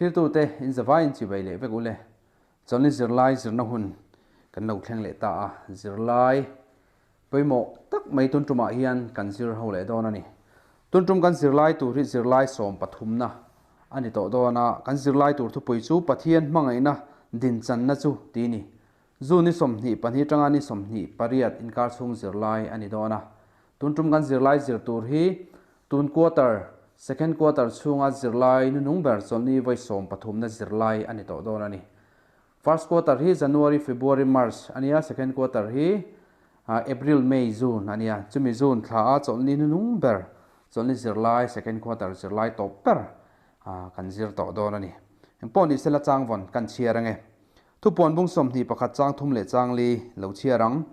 Thirtute in zavai in chibai leh vek ule. Chawlhni zirlai zirna hun kan lo thleng leh ta a, zirlai pawimawh tak mai tun tumah hian kan zir ho leh dawn a ni. Tun tum kan zirlai tur hi zirlai sawm pathumna a ni tawh dawn a, kan zirlai tur thupui chu Pathian hmangaihna dinchanna chu tih ni. Zu ni 22 tanga ni 28 inkar chhung zirlai a ni dawn a. Tun tum kan zirlai zir tur hi tun quarter, second quarter chhunga zirlai nunung ber chawlhni vawi sawm pathumna zirlai a ni tawh dawn a ni. First quarter hi January, February, March a nia, second quarter hi April, May, June a nia. Chumi June thla a chawlhni nunung ber chawlhni zirlai, second quarter zirlai tawp ber kan zir tawh dawn a ni. Engpawh ni sela changvawn kan chhiar ange. Thupuan bung 21 chang thum leh chang li lo chhiar ang.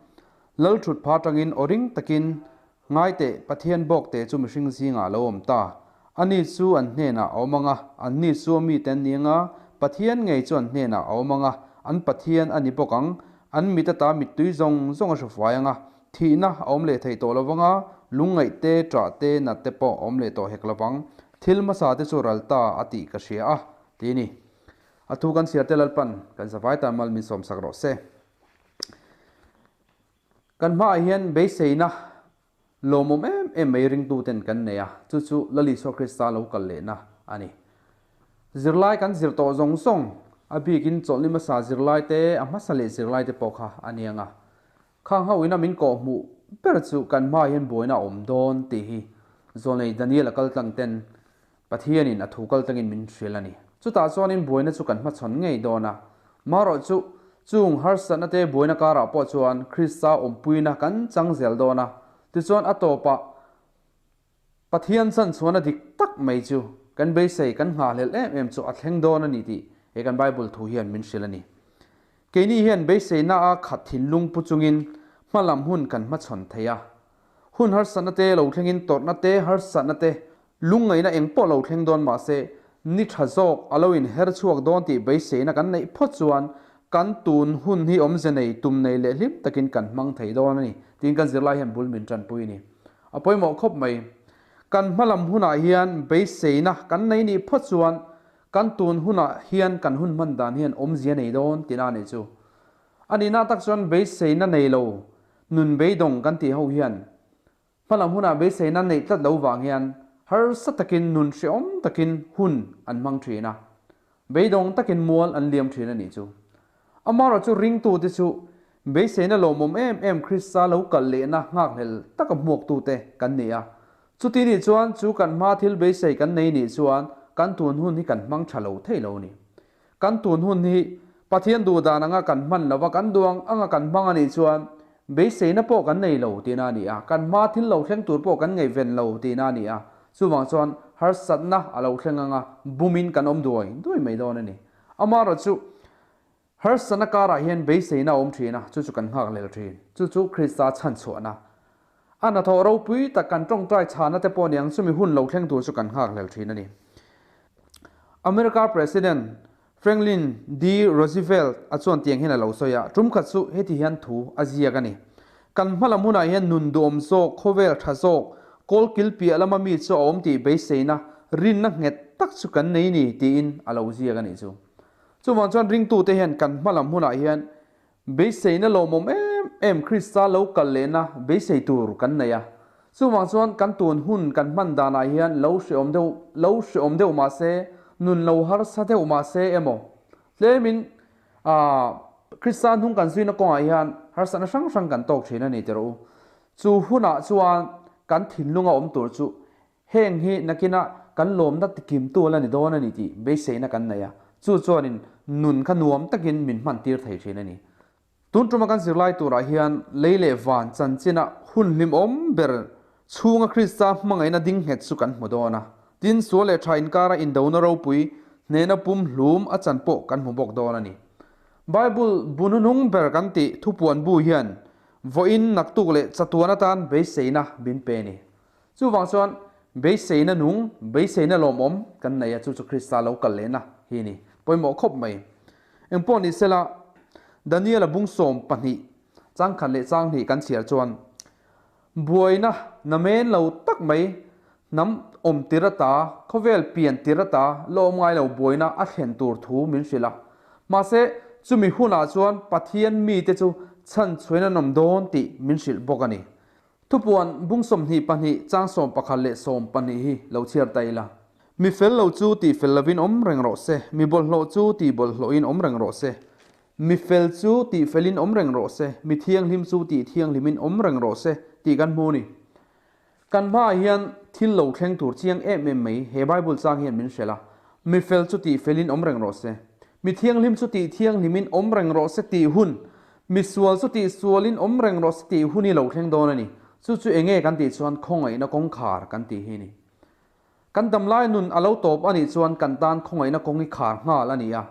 Lal thut pha tangin aw ring takin ngai teh Pathian bawk te chu mihring zingah lo awm ta. Ani chu an hnenah a awm anga, an ni chu a mite an ni anga, Pathian ngei chu an hnenah a awm anga, an Pathian a ni bawk ang. An mit ata mittui zawng zawng a hrufuai anga, thihna a awm leh thei tawh lovanga, lungngaih te, ṭah te, nat te pawh a awm leh tawh hek lovang. Thil hmasa te chu ral ta a tih ka hria a, ti ni. A thu kan chhiar te Lalpan kan zavai tan mal min sawmsak rawh se. Kan hmaah hian beiseina lawmawm em em mai ringtuten kan nei a, chu chu Lal Isua Krista lo kal lehna a ni. Zirlai kan zir tawh zawng zawng, a bikin chawlhni hmasa zirlai te, a hmasa leh zirlai te pawh kha a ni ang a. Khang ho ina min kawh hmuh ber chu kan hmaah hian buaina a awm dawn tih hi Zawlnei Daniel a kal tlang ten Pathianin a thu kal tlangin min hrilh a ni. Chutah chuanin buaina chu kan hmachhawn ngei dawn a. Marawh chu, chung harsatna te buaina karah pawh chuan Krista awmpuina kan chang zel dawn a. Tichuan a tawpah Pathian chanchhuahna dik tak mai chu kan beisei kan nghahhlelh em em chu a thleng dawn a ni tih he kan Bible thu hian min hrilh a ni. Keini hian beiseina a khat thinlung pu chungin hmalam hun kan hmachhawn thei a. Hun harsatna te lo thlengin tawrhna te, harsatna te, lungngaihna eng pawh lo thleng dawn mah se, ni tha zawk a lo inher chhuak dawn tih beiseina kan neih phawt chuan kan tun hun hi awmze nei, tum nei leh hlim takin kan hmang thei dawn a ni tiin kan zirlai hian bul min tanpui a ni. A pawimawh khawp mai. Kan hmalam hunah hian beiseina kan nei nih phawt chuan kan tun hunah hian kan hun hman dan hian awmzia nei dawn tihna a nih chu. A nihna tak chuan beiseina nei lo Nun beidawng kan tih ho hian hmalam hunah beiseina neih tlat lo vang hian harsa takin nun hrehawm takin hun an hmang thin a, beidawng takin mual an liam thin a nih chu. Amaherawh chu ringtute chu beiseina lawmawm em em Krista lo kal lehna nghakhlel taka hmuaktute kan ni a, chuti nih chuan chu kan hma thil beisei kan nei nih chuan kan tun hun hi kan hmang tha lo thei lo a ni. Kan tun hun hi Pathian duh dan anga kan hman lova kan duh ang anga kan hmang a nih chuan beiseina pawh kan nei lo tihna a ni a, kan hma thil lo thleng tur pawh kan ngaihven lo tihna a ni a, chuvang chuan harsatna a lo thleng anga bumin kan awm duai duai mai dawn a ni. Amaherawh chu harsatna karah hian beiseina a awm thin a, chu chu kan nghakhlel thin. Chu chu Krista chhanchhuahna a hnathawh ropui tak kan tawngtai chhana te pawh niang chumi hun lo thleng tur chu kan nghakhlel thin a ni. America President Franklin D. Roosevelt a chuan tiang hian a lo sawi a, tum khat chu heti hian thu a ziak a ni. Kan hma lam hunah hian nun duhawm zawk, khawvel tha zawk, kawlkil piah lama mi chu a awm tih beiseina rinna nghet tak chu kan nei ni tiin a lo ziak a nih chu. Chuvang chuan ringtute hian kan hma lam hunah hian Beiseina lawmawm em em Krista lo kal lehna beisei tur kan nei a. Chuvang chuan kan tun hun kan hman danah hian lo hreawm deuh lo hreawm deuh mah se, nun lo harsa deuh mah se emaw tlemin aah Krista hnung kan zuina kawngah hian harsatna hrang hrang kan tawk thin a ni tih rawh u. Chu hunah chuan kan thinlunga awm tur chu Heng hi nakinah kan lawmna tikimtu la ni dawn a ni tih beiseina kan nei a, chu chuanin nun kha nuam takin min hmantir thei thin a ni. Tun tuma kan zirlai turah hian lei leh van chanchina hun hlimawm ber chhunga Krista hmangaihna ding nghet chu kan hmu dawn a, tin sual leh tha inkara indona ropui hnehna pum hlum a chan pawh kan hmu bawk dawn a ni. Bible bu hnuhnung ber kan tih thupuan bu hian vawiin naktuk leh chatuan atan beiseina min pe a ni. Chuvang chuan beiseina nung, beiseina lawmawm kan nei a, chu chu Krista lo kal lehna hi a ni. Pawimawh khawp mai. Engpawh ni sela, Daniel-a bung 12, changkhat leh changhnih kan chhiar chuan, Buaina namen lo tak mai, Hnam awm tir ata, khawvel pian tir ata la awm ngai lo buaina a thlen tur thu min hrilh a. Mahse, chumi hunah chuan Pathian mite chu chhanchhuain an awm dawn tih min hrilh bawk a ni. Thupuan bung 22 chang 11 leh 12 hi lo chhiar ta ila. Mi fel lo chu tih fel lovin awm reng rawh se, mi bawlhhlawh chu tih bawlhhlawhin awm reng rawh se. Mi fel chu tih felin awm reng rawh se, mi thianghlim chu tih thianghlimin awm reng rawh se tih kan hmu a ni. Kan hmaah hian thil lo thleng tur chiang em em mai he Bible chang hian min hrilh a, Mi fel chu tih felin awm reng rawh se, mi thianghlim chu tih thianghlimin awm reng rawh se tih hun, mi sual chu tih sualin awm reng rawh se tih hun hi lo thleng dawn a ni. Chu chu enge kan tih chuan khawngaihna kawngkhar kan tih hi a ni. Kan damlai nun a lo tawp a nih chuan kan tan khawngaihna kawng hi khar nghal a ni a.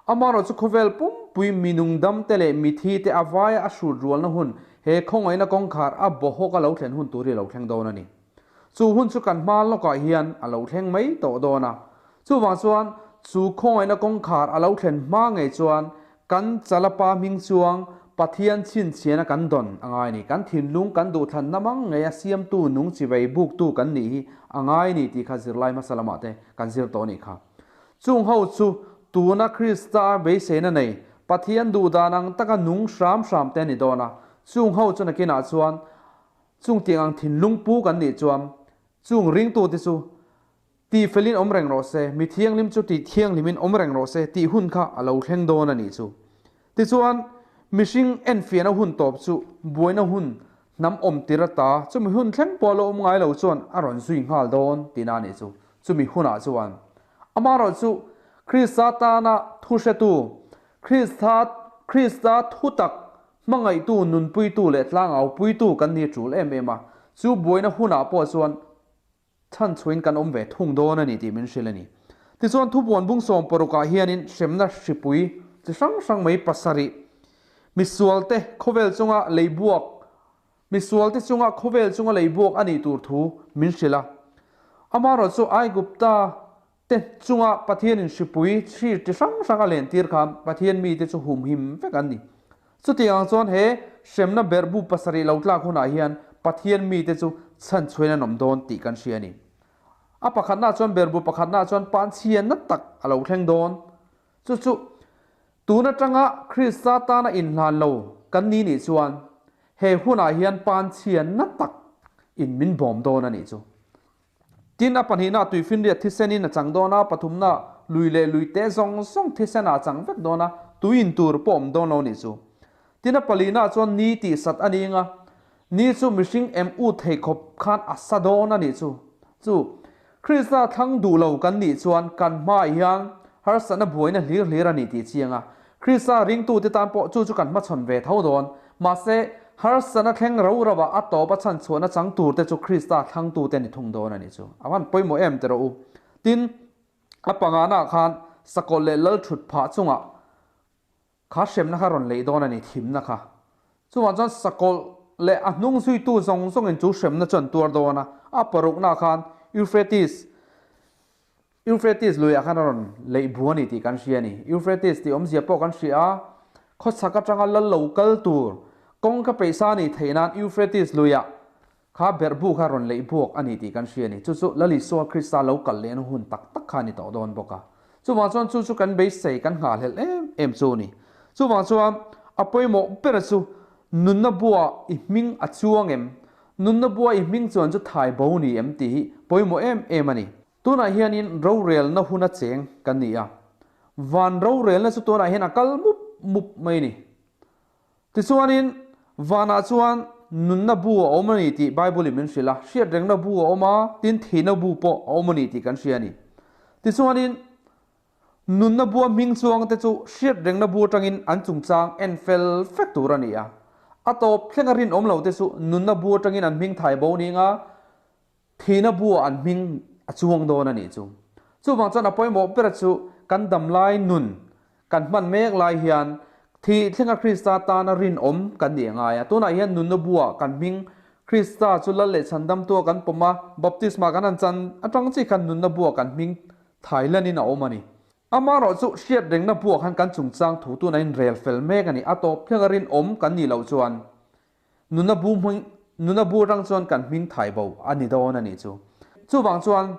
Amaherawhchu khawvel pumpui mi nungdamte leh mithite a vaia a hrut rualna hun he khawngaihna kawngkhar a bawhawk a lo thlen hun tur hi a lo thleng dawn a ni. Chu hun chu kan hma lawkah hian a lo thleng mai tawh dawn a. Chuvang chuan chu khawngaihna kawngkhar a lo thlen hma ngei chuan Kan Chalapa hming chuang Pathian chhinchhiana kan dawn a ngai ni. Kan thinlung kan duhthlanna mang ngei a siamtu nung chivei buktu kan nih hi a ngai ni tih kha zirlai hmasa lamah te kan zir tawh a nih kha. Chung ho chu tuna Krista beiseina nei Pathian duhdan ang taka nung hram hram te a ni dawn a. Chung ho chu nakinah chuan chung tiang ang thinlung pu kan nih chuan chung ringtute chu Tih felin awm reng rawh se, mi thianghlim chu tih thianghlimin awm reng rawh se tih hun kha a lo thleng dawn a nih chu. Tichuan, mihring enfiahna hun tawp chu buaina hun hnam awm tir ata chumi hun thleng pawh a lo awm ngai lo chuan a rawn zui nghal dawn tihna a nih chu. Chumi hunah chuan amaherawhchu Krista tana thu hretu, Krista Krista thutak hmangaihtu, nunpuitu leh tlangaupuitu kan ni tul em em a, chu buaina hunah pawh chuan Chhan chhuin kan awm ve thung dawn a ni tih min hrilh a ni. Tichuan thupuan bung 60 ah hianin hremna hripui chi hrang hrang mai pasarih, misualte khawvel chunga lei buak, misualte chunga khawvel chunga lei buak a nih tur thu min hrilh a. Amaherawhchu Aigupta te chunga Pathianin hripui thlir chi hrang hrang a lentir khan Pathian mite chu humhim vek an ni. Chutiang ang chuan he hremna berhbu pasarih lo tlak hunah hian Pathian mite chu chhanchhuain an awm dawn tih kan hria a ni. A pakhatnaah chuan berhbu pakhatnaah chuan panchhianna tak a lo thleng dawn. Chu chu tun atanga Krista tana inhlan lo kan ni nih chuan he hunah hian panchhianna tak in min bawm dawn a nih chu. Tin, a pahnihna tuifinriat thisenin a chang dawn a, pathumna lui leh lui te zawng zawng thisenah a chang vek dawn a, tui in tur pawh awm dawn lo nih chu. Tin, a palihna chuan ni tih sat a ni anga, ni chu mihring em ut thei khawp khan a sa dawn a nih chu. Chu, Krista thlang duh lo kan nih chuan kan hmaah hian harsatna buaina hlir hlir a ni tih chiang a, Krista ringtute tan pawh chu chu kan hmachhawn ve tho dawn. Mahse, harsatna thleng ro rauh a tawp a chhan chhuahna chang turte chu Krista thlangtute ni thung dawn a nih chu. A van pawimawh em ti rawh u. Tin, a pangana khan sakawlh leh lal thut phah chungah kha hremna kha rawn leih dawn a ni, thimna kha. Chuvang chuan sakawlh leh a hnung zuitu zawng zawngin chu hremna chu an tuar dawn a. A parukna khan Euphrates Euphrates luiah khan a rawn leih bu a ni tih kan hria a ni. Euphrates tih awmzia pawh kan hria a, khawchhak atanga lal lo kal tur kawng ka peihsa a nih theih nan Euphrates luiah kha berhbu kha rawn leih buak a ni tih kan hria a ni. Chu chu Lal Isua Krista lo kal lehna hun tak tak kha a ni tawh dawn bawk a. Chuvang chuan chu chu kan beisei, kan nghahhlelh em em chu a ni. Chuvang chuan a pawimawh ber chu nunna bua i hming a chuang em? Nunna bua i hming chuan chu thai bo ni em tih hi pawimawh em em a ni. Tunah hianin rorelna huna cheng kan ni a, van rorelna chu tunah hian a kal mup mup mai a ni. Tichuanin, vanah chuan nunna bu a awm a ni tih Bible-in min hrilh a, hriatrengna bu a awm a, tin thihna bu pawh a awm a ni tih kan hria a ni. Tichuanin, nunna bua hming chuangte chu hriatrengna bu atangin an chungchang en fel fek tur a ni a. A tawp thlenga rinawm lote chu nunna bu atangin an hming thai bo ning a, Thihna buah an hming a chuang dawn a nih chu. Chuvang chuan a pawimawh ber chu kan damlai nun kan hman mek lai hian thih thlenga Krista tana rinawm kan nih a ngai a. Tunah hian nunna buah kan hming Krista chu Lal leh Chhandamtua kan pawm a, baptisma kan han chan atang chi khan nunna buah kan hming Thailand-in a awm a ni. Amaherawh chu hriat rengna buah khan kan chungchang thu tunah in rel fel mek a ni. A tawp thlenga rinawm kan nih loh chuan Nuna bu hming, nuna bu atang chuan kan hming thai bo a ni dawn a nih chu. chuvang chuan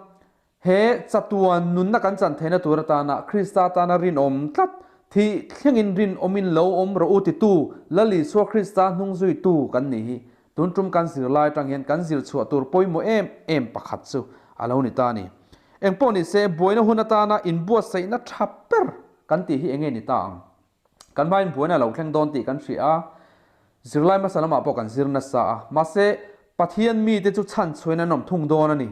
he chatuan nunna kan chan theihna tur atana Krista tana rinawm tlat thih thlengin rinawmin lo awm rawh u titu Lal Isua Krista hnungzuitu kan nih hi tun tum kan zirlai atang hian kan zir chhuah tur pawimawh em em pakhat chu a lo ni ta a ni. Engpawh ni se buaina hun atana inbuatsaihna tha ber kan tih hi enge ni ta ang? Kan hmain buaina a lo thleng dawn tih kan hria a, zirlai hmasa lamah pawh kan zir nasa a. Mahse, Pathian mite chu chhan chhuain an awm thung dawn a ni.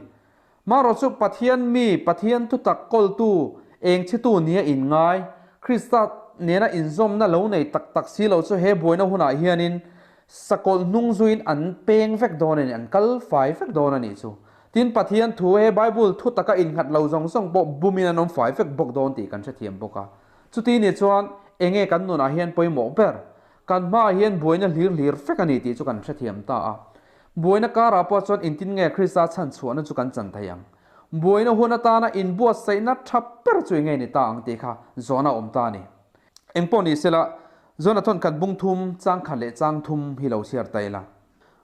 Marawh chu Pathian mi, Pathian thutak kawltu, eng chhitu nia inngai, Krista nena inzawmna lo nei tak tak si lo chu he buaina hunah hianin sakawlh hnung zuiin an peng vek dawn a ni, an kal fai vek dawn a nih chu. Tin, Pathian thu he Bible thutaka innghat lo zawng zawng pawh bumin an awm fai vek bawk dawn tih kan hrethiam bawk a. Chuti ni chuan enge kan nunah hian pawimawh ber? Kan hmaah hian buaina hlir hlir vek a ni tih chu kan hrethiam ta a. Buaina karah pawh chuan engtin nge Krista chhan chhuahna chu kan chan thei ang? Buaina hun atana inbuatsaihna tha ber chu enge ni ta ang tih kha zawhna a awm ta a ni. Engpawh ni sela, Jonathan khat bung thum, chang khat leh chang thum hi lo chhiar ta ila.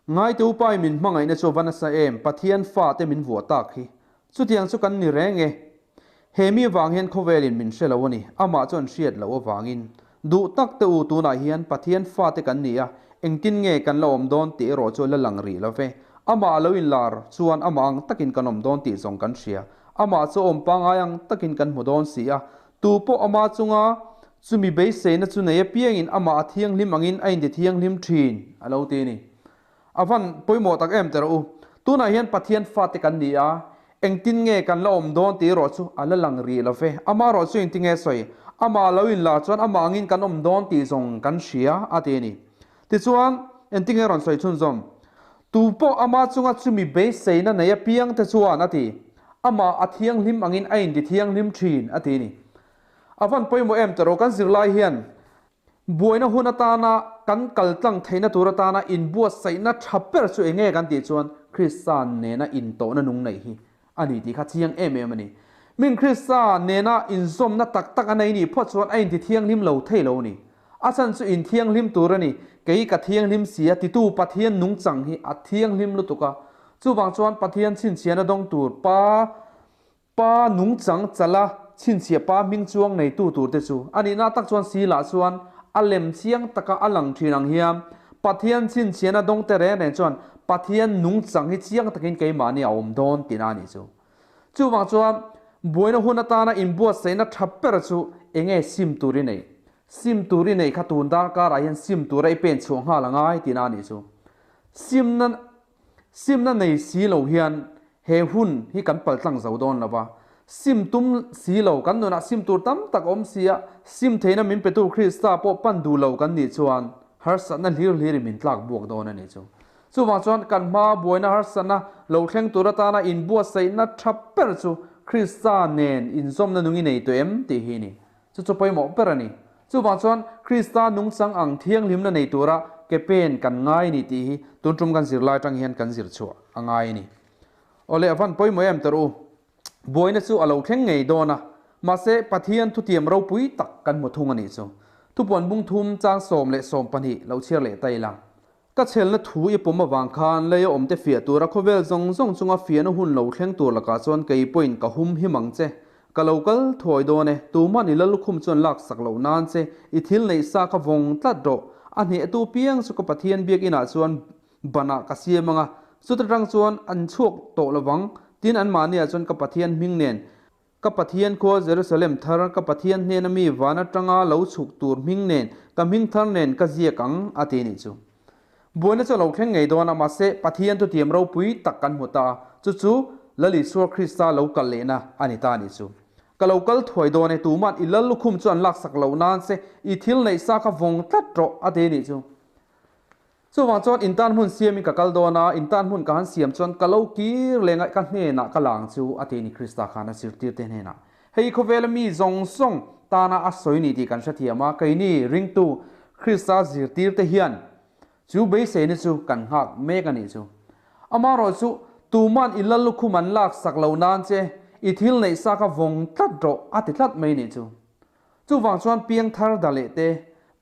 Ngaite upa i min hmangaihna chu a va nasa em, Pathian fate min vuah tak hi. Chutiang chu kan ni reng e. He mi vang hian khawvelin min hre lo a ni, amah chuan hriat loh avangin. Duh tak te u tunah hian Pathian fate kan ni a, engtin nge kan la awm dawn tih erawh chu la lang rih lo ve. Amah a lo inlar chuan amah ang takin kan awm dawn tih zawng kan hria. Amah chu awm pangngai ang takin kan hmu dawn si a, tu pawh ama chunga chumi beiseina chu nei apiangin amah a thianghlim angin a inti thianghlim thin, a lo ti a ni. A van pawimawh tak em teh rawh u. Tunah hian Pathian fate kan ni a, engtin nge kan la awm dawn tih erawh chu a la lang rih lo ve. Amah erawh chu engtin nge sawi? Amah lo inlar chuan amah angin kan awm dawn tih zawng kan hria a ti a ni. Tichuan, engtin nge rawn sawi chhunzawm? Tu pawh ama chunga chumi beiseina nei apiang te chuan a ti. Amah a thianghlim angin a inti thianghlim thin a ti a ni. A van pawimawh em teh rawh kan zirlai hian Buaina hun atana kan kal tlang theihna tur atana inbuatsaihna tha ber chu enge kan tih chuan Krista nena intawhna nung neih hi a ni tih kha chiang em em a ni. Min Krista nena inzawmna tak tak a nei nih phawt chuan a intithianghlim lo thei lo a ni. A chhan chu inthianghlim tur a ni, kei ka thianghlim si a titu Pathian nungchang hi a thianghlim lutuk a. Chuvang chuan Pathian chhinchhiahna dawng tur pa Pa nungchang chala chhinchhiah pa hming chuang neitu turte chu a nihna tak chuan Sila chuan a lem chiang taka a lang thin ang hian Pathian chhinchhiahna dawngte reng reng chuan Pathian nungchang hi chiang takin keimahni a awm dawn tihna a nih chu. Chuvang chuan buaina hun atana inbuatsaihna tha ber chu enge sim tur i neih? Sim tur i neih kha tun darkarah hian sim tura i pen chhuah nghal a ngai tihna a nih chu. Simna Simna nei si lo hian he hun hi kan paltlang zo dawn lo va. Sim tum si lo, kan nunah sim tur tam tak a awm si a, sim theihna min petu Krista pawh pan duh lo kan nih chuan harsatna hlir hlirin min tlak buak dawn a nih chu. Chuvang chuan kan hma buaina harsatna lo thleng tur atana inbuatsaihna tha ber chu Krista nen inzawmna nung i nei tawh em tih hi a ni. Chu chu pawimawh ber a ni. Chuvang chuan Krista nungchang ang thianghlimna nei tura ke pen kan ngai a ni tih hi tun tum kan zirlai atang hian kan zir chhuah a ngai a ni. Awle a van pawimawh em tawrh u. Buaina chu a lo thleng ngei dawn a, mahse Pathian thutiam ropui tak kan hmu thung a nih chu. Thupuan bung thum chang 10 le 12 lo chhiar leh ta ila. Ka chhelna thu i pawm avang khan lei a awmte fiah tura khawvel zawng zawng chunga fiahna hun lo thleng tur lakah chuan kei pawhin ka hum him ang che. Ka lo kal thuai dawn e, tuman i lallukhum chuan lak sak loh nan che, i thil neih sa kha vawng tlat rawh. A hnehtu piang chu ka Pathian biakinah chuan banah ka siam ang a, chuta tang chuan an chhuak tawh lovang, tin anmahniah chuan ka Pathian hming nen Ka Pathian khua Jerusalem thar, ka Pathian hnena mi van atanga lo chhuk tur hming nen, ka hming thar nen ka ziak ang, a ti nih chu. Buaina chu a lo thleng ngei dawn a, mahse Pathian thutiam ropui tak kan hmu ta a, chu chu Lal Isua Krista lo kal lehna a ni ta nih chu. Ka lo kal thuai dawn e, tuman i lal lukhum chu an laksak loh nan che, i thil neih sa kha vawng tlat rawh, a ti nih chu. Chuvang chuan in tan hmun siamin ka kal dawn a, in tan hmun ka han siam chuan ka lo kir leh ngaih ka hnenah ka lang chu a ti ni Krista khan a zirtirte hnenah. Hei khawvela mi zawng zawng tana a sawi ni tih kan hrethiam a, keini ringtu Krista zirtirte hian chu beiseina chu kan nghak mek a nih chu. Amaherawh chu tuman i lal lukhum an laksak lo nan che i thil neih sa kha vawng tlat rawh a ti tlat mai nih chu. Chuvang chuan piangthar da leh te,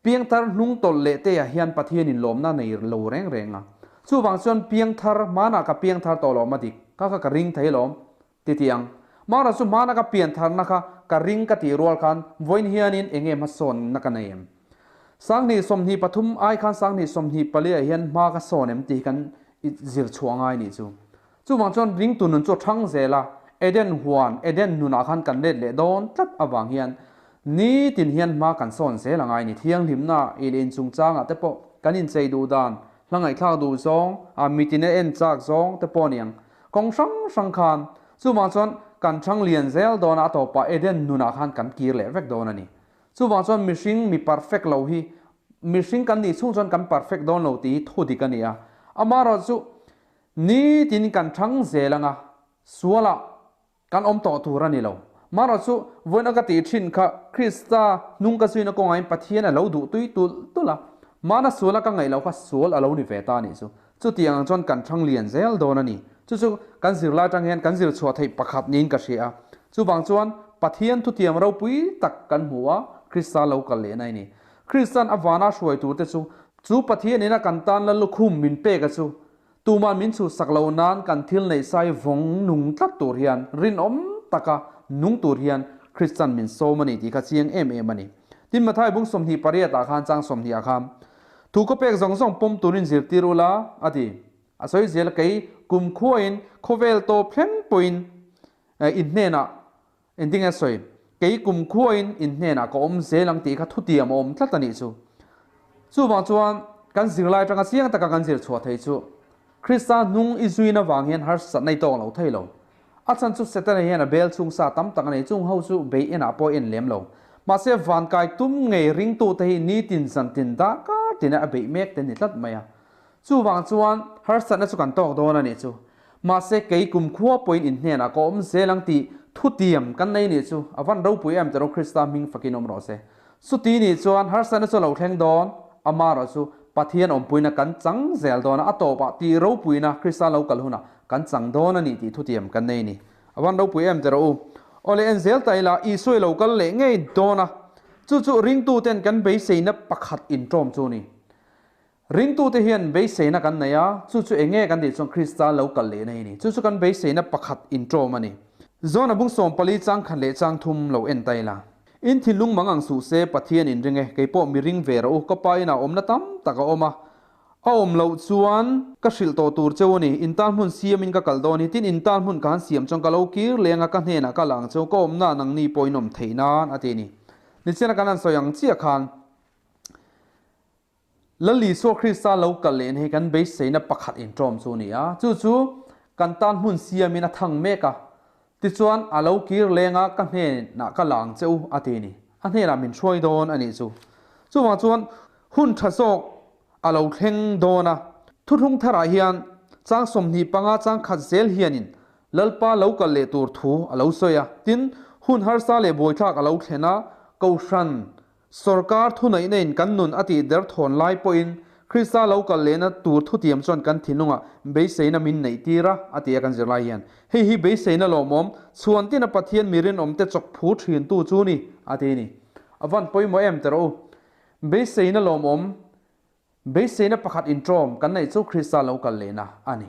piangthar hnung tawlh leh te ah hian Pathianin lawmna nei lo reng reng a. Chuvang chuan piangthar, hmanah ka piangthar tawh lawm a dik, kha kha ka ring thei lawm ti ti ang. Mara chu hmana ka piantharna kha ka ring ka tih rual khan vawiin hianin eng nge hmasawnna ka nei em? 2023 ai khan 2024 ah hian hma ka sawn em tih hi kan zir chhuah ngai nih chu. Chuvang chuan ringtu nun chu a thang zel a, Eden huan, Eden nunah khan kan let leh dawn tlat avang hian nitin hian hma kan sawn zel a ngai ni. Thianghlimna i leh inchungchangah te pawh kan inchei duh dan, hla ngaihthlak duh zawng, a mitin a en chak zawng te pawh a ni ang. Kawng hrang hrang khan chuvang chuan kan thang lian zel dawn a, a tawpah Eden nunah khan kan kir leh vek dawn a ni. Chuvang chuan mihring mi perfect lo hi mihring kan nih chhung chuan kan perfect dawn lo tih hi thu dik a ni a. Amaherawhchu Nitin kan thang zel anga, sualah kan awm tawh tur a ni lo. Marawh chu vawiin a ka tih thin kha Krista hnung ka zuina kawngain Pathian a lo duh tui tulh tulh a, mahna suala ka ngaih loh kha sual a lo ni ve ta a nih chu. Chutiang ang chuan kan thang lian zel dawn a ni. Chu chu kan zirlai atang hian kan zir chhuah theih pakhat niin ka hria a. Chuvang chuan Pathian thutiam ropui tak kan hmu a, Krista lo kal lehna a ni. Kristan a vana hruai turte chu chu Pathianin a kan tan la lukhum min pek a chu Tuman min chhuhsak lo nan kan thil neih sai vawng nung tlat tur hian rinawm taka nung tur hian Kristian min sawm a ni tih kha chiang em em a ni. Tin Mathai bung 28 ah khan chang 20 ah khan thu ka pek zawng zawng pawm turin zirtir ula a ti. A sawi zel kei kumkhuain khawvel tawp thleng pawhin in hnenah Engtin nge sawi? Kei kumkhuain in hnenah ka awm zel ang tih kha thutiam a awm tlat a nih chu. Chuvang chuan kan zirlai atanga chiang taka kan zir chhuah thei chu Krista hnung i zuin avang hian harsatna i tawk lo thei lo. A chhan chu Setana hian a bel chhung sa tam tak a nei chung ho chu bei enah pawh en lem lo. Mahse vankai tum ngei ringtute hi nitin zantin darkar tina a beih mek te ni tlat mai a. Chuvang chuan harsatna chu kan tawk dawn a nih chu. Mahse kei kumkhua pawhin in hnenah ka awm zel ang tih thutiam kan nei nih chu a van ropui em tiraw Krista hming fakin awm rawh se. Chuti nih chuan harsatna chu a lo thleng dawn, amaherawh chu Pathian awmpuina kan chang zel dawn a, a tawpah tih ropuina Krista lo kal hunah kan chang dawn a ni tih thutiam kan nei ni. A van ropui em tiraw u. Awle en zel ta ila Isua i lo kal leh ngei dawn a, chu chu ringtuten kan beiseina pakhat inṭawm chu a ni. Ringtute hian beiseina kan nei a, chu chu eng nge kan tih chuan Krista lo kal lehna hi a ni. Chu chu kan beiseina pakhat inṭawm a ni. Zona bung 14 chang khat leh chang thum lo en ta ila. In thinlung mang ang suh se, Pathian in ring e, kei pawh mi ring ve rawh u, ka pa inah awmna tam tak a awm a, a awm loh chuan ka hrilh tawh tur cheu a ni, in tan hmun siamin ka kal dawn hi, tin in tan hmun ka han siam chuan ka lo kir leng a, ka hnenah ka la ang cheu, ka awmna nangni pawh in awm theih nan a ti a ni. Nichiana kan han sawi ang chiah khan. Lal Isua Krista lo kal lehna hi kan beiseina pakhat inṭawm chu a ni a, chu chu kan tan hmun siamin a thang mek a, tichuan a lo kir leng a, ka hnenah ka la ang che u a ti a ni. A hnenah min hruai dawn a nih chu. Chuvang chuan hun ṭha zawk a lo thleng dawn a. Thuthlung tharah hian chang 25 chang khat zel hianin Lalpa lo kal leh tur thu a lo sawi a, tin, hun harsa leh buaithlak a lo thlen a, Kohhran Sorkar thuneihna in kan nun a tih der thawn lai pawhin Krista lo kal lehna tur thutiam chuan kan thinlungah beiseina min neih tir a, a ti a kan zirlai hian. Hei hi beiseina lawmawm, chhuan tina Pathian mi rinawmte chawk phu thintu chu ni, a ti a ni. A van pawimawh em teh rawh u. Beiseina lawmawm, Beiseina pakhat inṭawm kan neih chu Krista lo kal lehna a ni.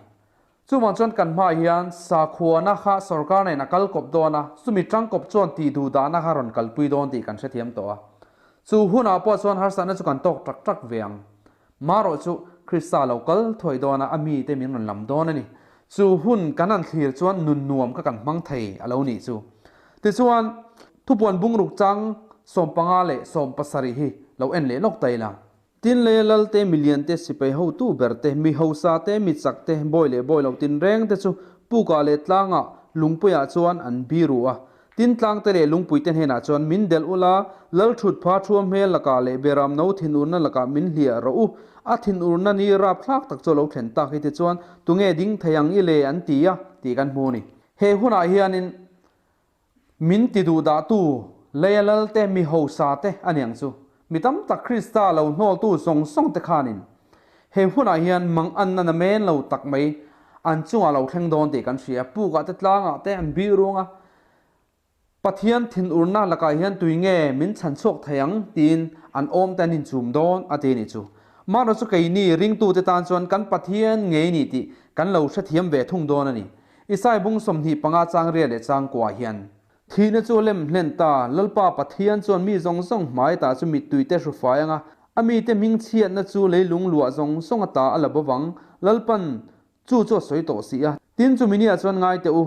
Chuvang chuan kan hmaah hian sakhuana kha sorkar nen a kal kawp dawn a, chumi ṭangkawp chuan tih duh dahna kha rawn kalpui dawn tih kan hrethiam tawh a. Chu hunah pawh chuan harsatna chu kan tawk ṭak ṭak ve ang. Marawh chu Krista lo kal thuai dawn a, a mite min rawn lam dawn a ni. Chu hun kan han thlir chuan nun nuam kha kan hmang thei a lo nih chu. Tichuan, thupuan bungruk chang 15 leh 17 hi lo en leh lawk ta ila. Tin leh lal te, milian te, sipai hotu ber te, mi hausa te, mi chak te, bawi leh bawi lo tinreng te chu pukah leh tlangah lungpuiah chuan an biru a. Tin tlang te leh lungpui te hnenah chuan min delh ula, lal thut pha thua hmel lakah leh beram no thinurna lakah min hliah rawh u. A thinurna ni rapthlak tak chu a lo thlen tak hi tichuan tunge ding thei ang i le an ti a tih kan hmu a ni. He hunah hianin Min ti duh dahtu leia lalte mi hausa te a niang chu. Mi tam tak Krista lo hnawltu zawng zawng te khanin he hunah hian mang anna na men lo tak mai an chungah lo thleng dawn tih kan hria. Pukah te tlangah te an bih ruang a, Pathian thinurna lakah hian tui nge min chhan chhuak thei ang tiin an awm te an inchum dawn a ti a nih chu. Mahna chu keini ringtute tan chuan kan Pathian ngei ni tih kan lo hrethiam ve thung dawn a ni. Isai bung 25 chang ria leh chang kuah hian. Thihna chu a lem hlen ta, Lalpa Pathian chuan mi zawng zawng hmai ta chu mittui te hru fai anga, a mite hming chhiatna chu leilung luah zawng zawng ata a la bo vang. Lalpan chu chu a sawi tawh si a. Tin chu minia chuan ngai teh u,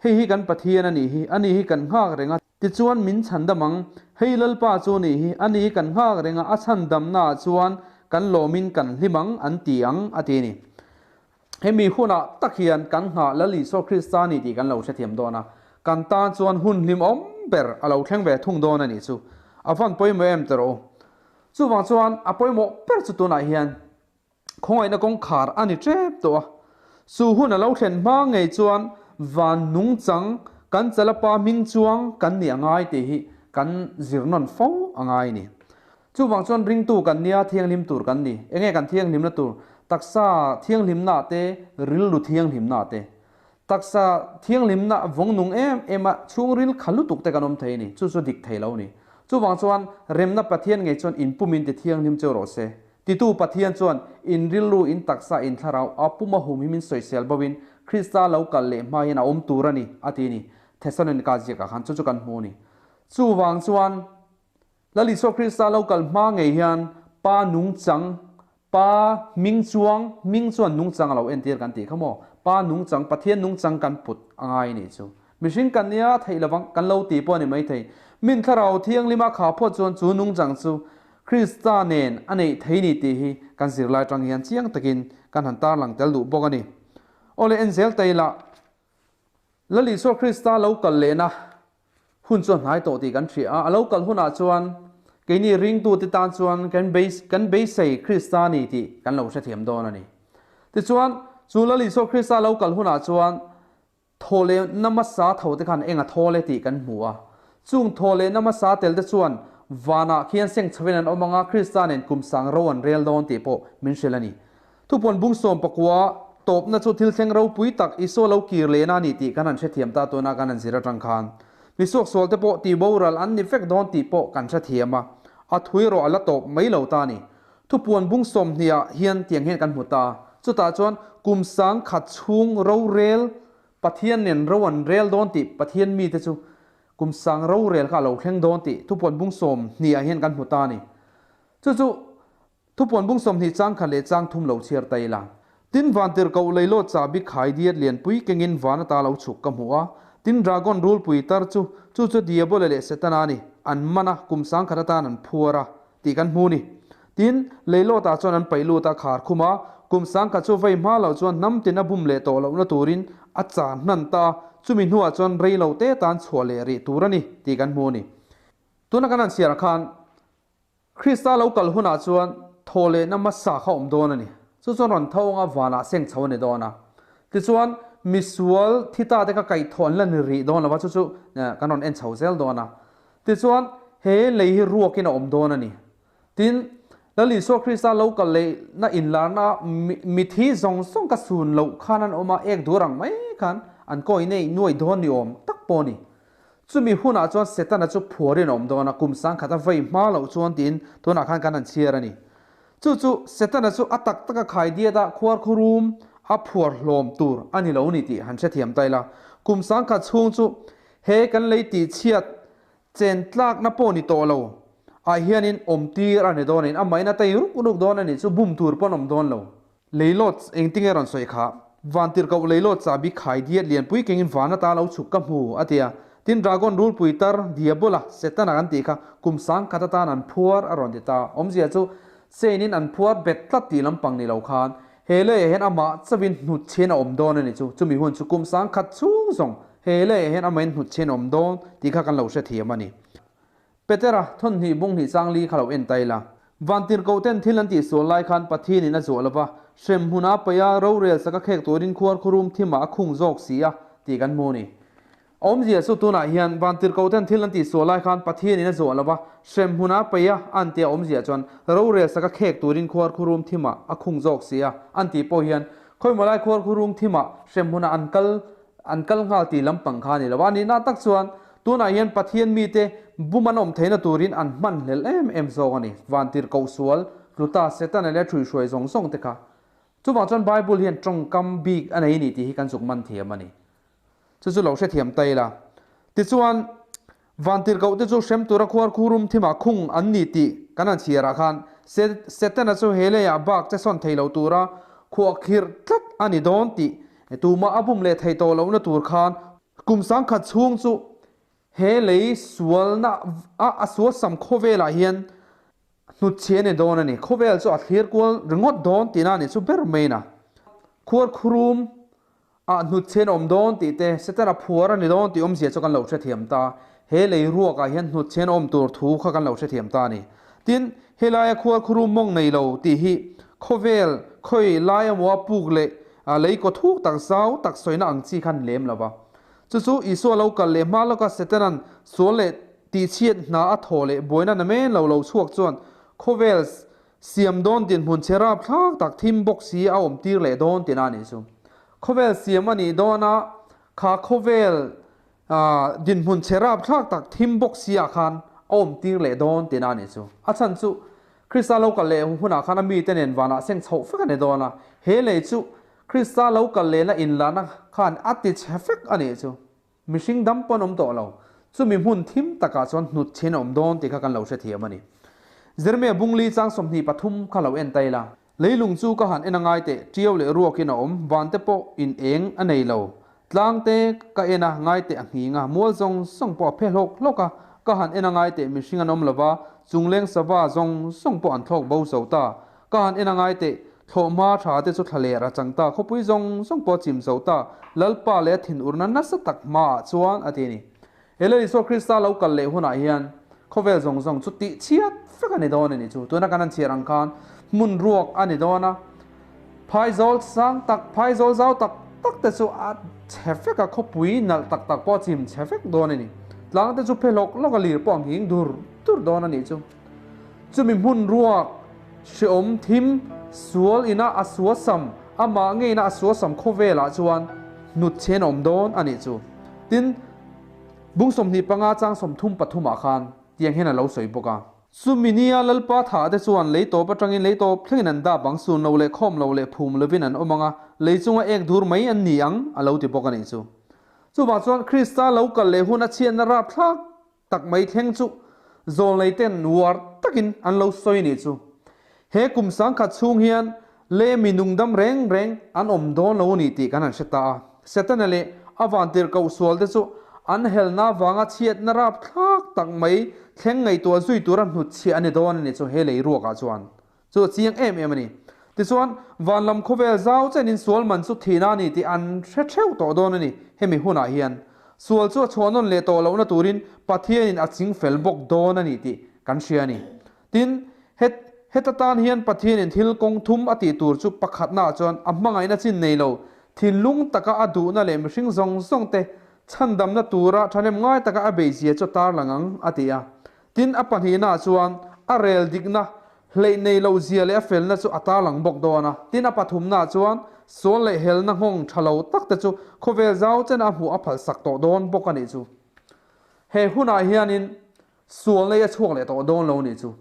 hei hi kan Pathian a nih hi, ani hi kan nghak reng a, tichuan min chhandam ang, hei Lalpa chu nih hi, ani hi kan nghak reng a, a chhandamnaah chuan kan lawmin kan hlim ang an ti ang, a ti a ni. Hemi hunah tak hian kan nghah Lal Isua Krista ni tih kan lo hrethiam dawn a, kan tan chuan hun hlim awm ber a lo thleng ve thung dawn a nih chu. A van pawimawh em tawh rawh u. Chuvang chuan a pawimawh ber chu tunah hian khawngaihna kawngkhar a ni tep tawh a. Chu hun a lo thlen hma ngei chuan van nungchang kan chalapa hming chuang kan nih a ngai tih hi kan zir nawn fo a ngai a ni. Chuvang chuan ringtu kan nia thianghlim tur kan ni. Enge kan thianghlimna tur? Taksa thianghlimna te, rilru thianghlimna te. Taksa thianghlimna vawng nung em em a chhungril kha lutuk te kan awm thei a ni. Chu chu dik thei lo a ni. Chuvang chuan remna Pathian ngei chuan in pumin ti thianghlim cheu rawh se. Titu Pathian chuan in rilru, in taksa, in thlarau a puma humhim in sawisel bo in Krista lo kal leh hma hian a awm tur a ni, a ti a ni. Thesalonika ziakah khan chu chu kan hmu a ni. Chuvang chuan Lal Isua Krista lo kal hma ngei hian Pa nungchang, Pa hming chuang, hming chuan nungchang a lo entir kan tih kha maw? Pa nungchang, Pathian nungchang kan put a ngai nih chu. Mihring kan nia theih lovang kan lo ti pawh a ni maithei. Min thlarau thianglima kha phawt chuan chu nungchang chu Krista nen a neih thei ni tih hi kan zirlai tang hian chiang takin kan han tarlang tel duh bawk a ni. Awle en zel ta ila, Lal Isua Krista lo kal lehna hun chu a hnai tawh tih kan hria a, a lo kal hunah chuan keini ringtute tan chuan kan kan beisei Krista ni tih kan lo hrethiam dawn a ni. Tichuan, chu Lal Isua Krista lo kal hunah chuan thaw leh na hmasa tho te khan eng a thawl e tih kan hmu a. Chung thaw leh na hmasa tel te chuan vanah khian seng chhovin an awm ang a, Krista nen kum sang ro an rel dawn tih pawh min hrilh a ni. Thupuan bung 19 tawpna chu thil thleng ropui tak Isua lo kir lehna a ni tih kan han hrethiam ta tuna kan han zir atang khan. Misuaksual te pawh tih boral an ni vek dawn tih pawh kan hrethiam a, a thui erawh a la tawp mai lo ta a ni. Thupuan bung 20 ah hian tiang hian kan hmu ta. Chutah chuan kum 10,000 chhung rorel Pathian nen ro an rel dawn tih Pathian mite chu kum sang rorel kha a lo thleng dawn tih thupuan bung 20 ah hian kan hmu ta a ni. Chu chu Thupuan bung 20 chang khat leh chang thum lo chhiar ta ila. Tin vantirhkoh leilawt chahbi khai diat lianpui kengin van ata lo chhuk ka hmu a. Tin dragon rulpui tar chu, chu chu Diabole leh Setana a ni, an man a, kum 10,000 atan an phuar a, tih kan hmu ni. Tin, leilawtah chuan an paih lut a khar khum a, kum 10,000 chu vei hma loh chuan hnam tin a bum leh tawh lohna turin a chan hnan ta a, chumi hnuah chuan rei lo te tan chhuah leh rih tur a ni, tih kan hmu ni. Tuna kan han chhiar ah khan Krista lo kal hunah chuan thaw lehna hmasa kha awm dawn a ni. Chu chuan rawn tho anga vanah seng chho a ni dawn a. Tichuan, misual thi ta te kha kaihthawh an la ni rih dawn lo va, chu chu kan rawn en chho zel dawn a. Tichuan, he lei hi ruakin a awm dawn a ni. Tin, Lal Isua Krista lo kal lehna inlarna mithi zawng zawng ka sun loh khan an awm a, ek dur ang mai khan an kawi nei nuai dawn ni awm tak pawh a ni. Chumi hunah chuan Setana chu phuarin a awm dawn a, kum 10,000 a vei hma loh chuan tiin tunah khan kan han chhiar a ni. Chu chu Setana chu a tak taka khai diat a, khuarkhurum a phuar hlawm tur a ni lo ni tih han hrethiam ta ila. Kum 10,000 chhung chu he kan lei tih chhiat chen tlakna pawh ni tawh lo ah hianin awm tir a ni dawn a, amahin a tei ruk ruk dawn a nih chu bum tur pawn awm dawn lo. Leilawt engtinge rawn sawi kha? Vantirhkoh leilawt chahbi khai diat lianpui kengin van ata lo chhuk ka hmu, a ti a. Tin, dragon rulpui tar, Diabola, Setana kan tih kha kum 10,000 atan an phuar a rawn ti ta. Awmzia chu chain-in an phuar bet tlat tih lampang ni lo khan he leiah hian amah chauhin hnutchhian a awm dawn a ni chu. Chumi hun chu kum 10,000 chhung zawng he leiah hian amahin hnutchhian a awm dawn tih kha kan lo hrethiam a ni. Petera, thawn hnih bung hnih chang li kha lo en ta ila. Vantirhkoh ten thil an tihsual lai khan Pathianin a zuah lova, hrem hmun a paih a, rorel sak a khek turin khuar khurum thimah a khung zawk si a, tih kan hmu a ni. A awmzia chu tunah hian Vantirhkoh ten thil an tihsual lai khan Pathianin a zuah lova, hrem hmun a paih a, an tih a awmzia chuan rorel sak a khek turin khuar khurum thimah a khung zawk si a, an tih pawh hian khawimaw lai khuar khurum thimah hrem hmunah an kal an kal nghal tih lampang kha a ni lo a. A nihna tak chuan tunah hian Pathian mite bum an awm theihna turin an hman hlel em em zawk a ni. Vantirhkoh sual Tluta Setana leh a ṭhuihhruai zawng zawng te kha. Chuvang chuan Bible hian ṭawngkam bik a nei ni tih hi kan zuk man thiam a ni. Chu chu lo hrethiam ta ila. Tichuan, Vantirhkoh te chu hrem tura khuar khurum thimah khung an ni tih kan han chhiarah khan Setana chu he leiah bak che sawn thei lo tura khuahkhirh tlat a ni dawn tih tumah a bum leh thei tawh lohna tur khan kum sangkhat chhung chu he lei sualna a a sualsam khawvelah hian Hnutchhi a ni dawn a ni. Khawvel chu a thlir kual ringawt dawn tihna a nih chu ber main a. Khuar khurum ah hnutchhi an awm dawn tih te, Setana phuar a ni dawn tih awmzia chu kan lo hrethiam ta. He lei ruak ah hian hnutchhi an awm tur thu kha kan lo hrethiam ta a ni. Tin, helaia khuar khurum mawng nei lo tih hi khawvel khawi lai emaw a puk leh lei kaw thuk tak zau tak sawina ang chi khan lem lo va. Chu chu Isua lo kal leh hma lawka Setana'n sual leh Tihchhiat hna a thaw leh buaina na men lo lo chhuak chuan khawvel siam dawn dinhmun che rapthlak tak thim bawk si a awm tir leh dawn tihna a nih chu. Khawvel siam a nih dawn a, kha khawvel dinhmun che rapthlak tak thim bawk si ah khan a awm tir leh dawn tihna a nih chu. A chhan chu Krista lo kal leh hunah khan a mite nen vanah seng chhoh vek a ni dawn a, he lei chu Krista lo kal lehna inlahna khan a ti chhe vek a nih chu. Mihring dam pawn awm tawh lo. Chumi hmun thim takah chuan hnut chhin a awm dawn tih kha kan lo hrethiam a ni. Jeremia bungli chang 23 kha lo en ta ila. Leilung chu ka han en a ngai teh, ṭiau leh ruakin a awm, vante pawh in eng a nei lo. Tlang te ka en a ngai teh a nghing a, mual zawng zawng pawh a phe hlawk hlawk a, ka han en a ngai teh mihring an awm lo va, chungleng sava zawng zawng pawh an thlawk bo zo ta. Ka han en a ngai teh, thlawhhma tha te chu thla ler a chang ta, khawpui zawng zawng pawh a chim zo ta, Lalpa leh a thinurna nasa tak hmaah chuan a ti a ni. He Lal Isua Krista lo kal leh hunah hian khawvel zawng zawng chu tih chhiat vek a ni dawn a ni chu. Tuna kan han chhiar ang khan hmun ruak a ni dawn a, phaizawl sang tak, phaizawl zau tak tak te chu a chhe vek a, khawpui nalh tak tak pawh a chim chhe vek dawn a ni. Tlang te chu phe hlawk hlawk a lir pawh a nghing dur dur dawn a nih chu. Chumi hmun ruak, hreawm thim, sual ina a suasam, amah ngeina a suasam khawvelah chuan hnutchhen a awm dawn a nih chu. Tin, bung 25 chang 33 ah khan tiang hian a lo sawi bawk a. Chumi nia Lalpa thah te chuan lei tawp atangin lei tawp thlengin an dap ang, sun lo leh khawm lo leh phum lovin an awm ang a, lei chunga ek dur mai an ni ang, a lo ti bawk a nih chu. Chuvang chuan Krista lo kal leh hun a chhiatna rapthlak tak mai thleng chu zawlnei ten uar takin an lo sawi nih chu. He kum sangkhat chhung hian le mi nungdam reng reng an awm dawn lo ni tih kan han hre ta a. Setana leh a vantirhkoh sual te chu an helna vanga chhiatna rapthlak tak mai thleng ngaihtuah zui tura hnutchhiah a ni dawn a ni chu he lei ruakah chuan. Chu a chiang em em a ni. Tichuan, van lam khawvel zau chenin sual man chu thihna a ni tih an hre theuh tawh dawn a ni. Hemi hunah hian sual chu a chhuah nawn leh tawh lohna turin Pathianin a ching fel bawk dawn a ni tih kan hria a ni. Tin, het heta tan hian Pathianin thil kawng thum a tih tur chu pakhatnaah chuan a hmangaihna chin nei lo, thinlung taka a duhna leh mihring zawng zawng te chhandamna tura thahnem ngai taka a beihzia chu tarlang ang a ti a. Tin, a pahnihnaah chuan a rel dikna, hleih nei loh zia leh a felna chu a tarlang bawk dawn a. Tin, a pathumnaah chuan sual leh helna nghawng tha lo tak te chu khawvel zau chena a hmuh a phalsak tawh dawn bawk a nih chu. He hunah hianin sual nei a chhuak leh tawh dawn lo a nih chu.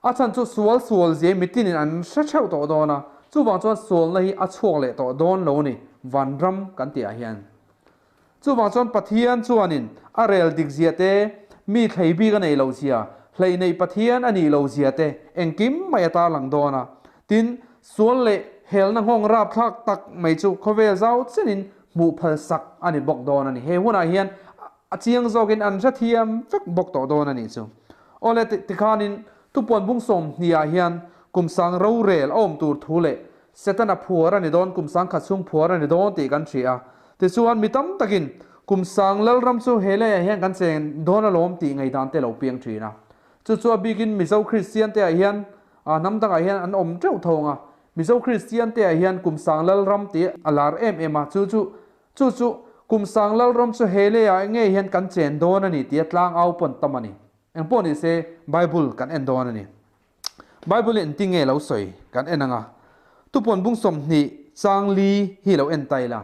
A chhan chu sual sual zia mitinin an hre theuh tawh dawn a, chuvang chuan sualna hi a chhuak leh tawh dawn lo a ni, vanram kan tihah hian. Chuvang chuan Pathian chuanin a rel dik zia te, mi thlei bik a neih loh zia, hleih neih Pathian a nih loh zia te engkim mai a tarlang dawn a. Tin, sual leh helna nghawng rapthlak tak mai chu khawvel zau chenin hmuh phal sak a ni bawk dawn a ni. He hunah hian a chiang zawkin an hrethiam vek bawk tawh dawn a nih chu. Awle, tikhanin thupuan bung 20 ah hian kum sang rorel a awm tur thu leh Setana phuar a ni dawn, kum sangkhat chhung phuar a ni dawn tih kan hria a. Tichuan, mi tam takin kum sang Lalram chu he leiah hian kan cheng dawn alawm tih ngaihdan te lo piang thin a. Chu chu a bikin Mizo Kristian te ah hian hnam dangah hian an awm teuh thawng a. Mizo Kristian te ah hian kum sang Lalram tih a lar em em a, chu chu chu chu kum sang Lalram chu he leiah ngei hian kan chen dawn a ni tih a tlangau pawn tam a ni. Engpawh ni se Bible kan en dawn a ni. Bible in ti nge lo sawi kan en anga, tupawn bung 20 chang li hi lo en ta ila.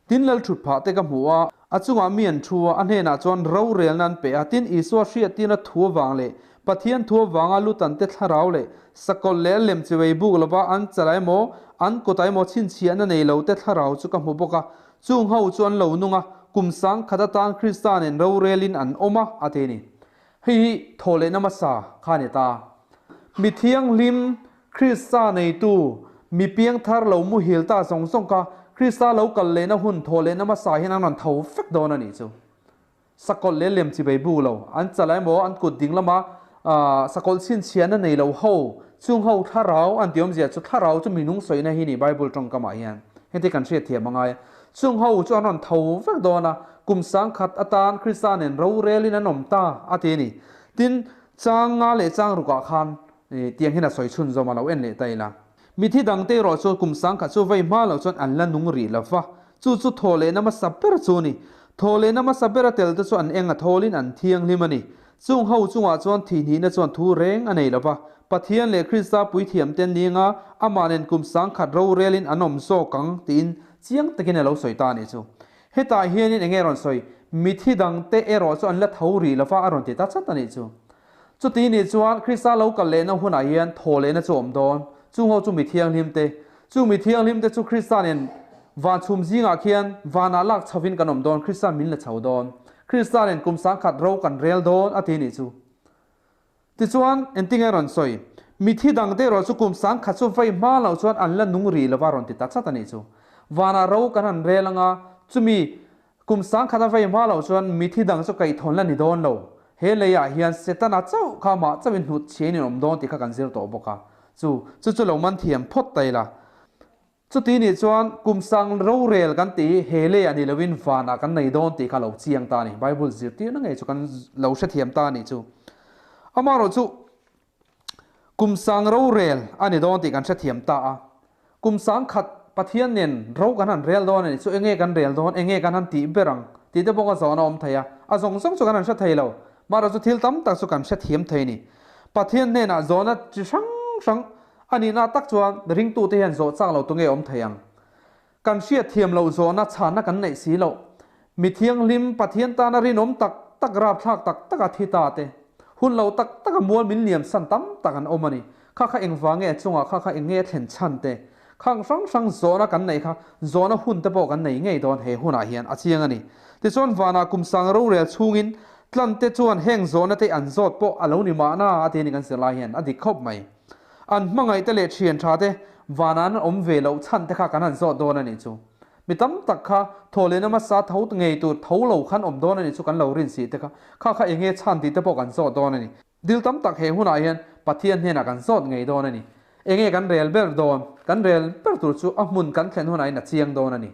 Tin lal thut phah te ka hmu a, a chungah mi an thu a, a hnenah chuan rorelna an pe a, tin Isua hriattirna thu avang leh Pathian thu avanga lutan te thlarau leh Sakawlh leh a lem chiwei buk lova an chala emaw, an kutah emaw chhinchhiahna nei lo te thlarau chu ka hmu bawk a. Chung ho chu an lo nung a, kum sangkhat atan Krista nen rorelin an awm a, a ti a ni. Hei hi thawhlehna hmasa kha a ni ta. Mi thianghlim, Krista neitu, mi piangthar lo muhil ta zawng zawng kha Krista lo kal lehna hun thawhlehna hmasa hian an rawn tho vek dawn a nih chu. Sakawlh leh lem chibei bu lo, an chala emaw an kut ding lama sakawlh chhinchhiahna nei lo ho, chung ho thlarau an tih awmzia chu thlarau chu minung sawina hi ni Bible tawngkamah hian heti kan hriatthiam a ngai a. Chung ho chu an rawn tho vek dawn a, kum sangkhat atan Krista nen rorelin an awm ta a ti a ni. Tin, chang nga leh chang rukah khan tiang hian a sawi chhunzawm a, lo en leh ta ila. Mithi dangte erawh chu kum sangkhat chu vei hma loh chuan an la nung rih lo va, chu chu thaw lehna hmasa ber chu a ni. Thaw lehna hmasa bera tel te chu an eng a thawlin an thianghlim a ni. Chung ho chungah chuan thihhnihna chuan thu reng a nei lo va, Pathian leh Krista puithiamte an ni anga amah nen kum sangkhat rorelin an awm zawk ang tiin chiang takin a lo sawi ta a nih chu. Hetah hianin enge a rawn sawi? Mithi dangte erawh chu an la tho rih lo va a rawn ti ta chat a nih chu. Chuti nih chuan Krista lo kal lehna hunah hian thaw lehna chu a awm dawn. Chung ho chu mi thianghlimte. Chung mi thianghlimte chu Krista nen van chhum zingah khian vanah lak chhovin kan awm dawn, Krista min la chho dawn. Krista nen kum sangkhat ro kan rel dawn a ti nih chu. Tichuan, engtinge rawn sawi? Mithi dangte erawh chu kum sangkhat chu vei hma loh chuan an la nung rih lova rawn ti ta chat a nih chu. Vanah ro kan han rel anga, chumi Kum sangkhat a vei hma loh chuan mithi dang chu kaihthawlna ni dawn lo. He leiah hian Setana chauh kha amah chauhin hnut chhiain in awm dawn tih kha kan zir tawh bawk a. Chu chu chu lo man thiam phawt ta ila. Chuti nih chuan kum sang rorel kan tih hi he leiah ni loin vanah kan nei dawn tih kha lo chiang ta a ni. Bible zirtirna ngei chu kan lo hrethiam ta a nih chu. Amaherawhchu Kum sang rorel a ni dawn tih kan hrethiam ta a. Kum sang khat Pathian nen ro kan han rel dawn a ni chu enge kan rel dawn, enge kan han tih ber ang tih te pawh ka zawhna awm thei a. A zawng zawng chu kan han hre thei lo. Mahrawh chu thil tam tak chu kan hrethiam thei a ni. Pathian hnenah zawhna chi hrang hrang a nihna tak chuan ringtute hian zawh chak lo tu nge awm thei ang. Kan hriatthiam loh zawhna chhanna kan neih si loh. Mi thianghlim, Pathian tana rinawm tak tak rapthlak tak taka thi ta te, hun lo tak taka mual min liam san tam tak an awm a ni. Kha kha engvang nge a chungah kha kha eng nge a thlen chhan te, khang hrang hrang zawhna kan neih kha zawhna hun te pawh kan nei ngei dawn he hunah hian a chiang a ni. Tichuan vanah kum sang rorel chhungin tlan te chuan heng zawhna te an zawt pawh a lo ni mahna a ti a ni kan zirlai hian a dik khawp mai. An hmangaih te leh thian tha te vanah an awm ve loh chhan te kha kan han zawt dawn a nih chu. Mi tam tak kha thaw leh namasa tho ngei tur tho lo khan awm dawn a nih chu kan lo rin si te kha kha kha enge chhan tih te pawh kan zawt dawn a ni. Dil tam tak he hunah hian Pathian hnenah kan zawt ngei dawn a ni. Enge kan rel ber dawn? Kan rel ber tur chu a hmun kan thlen hunah in a chiang dawn a ni.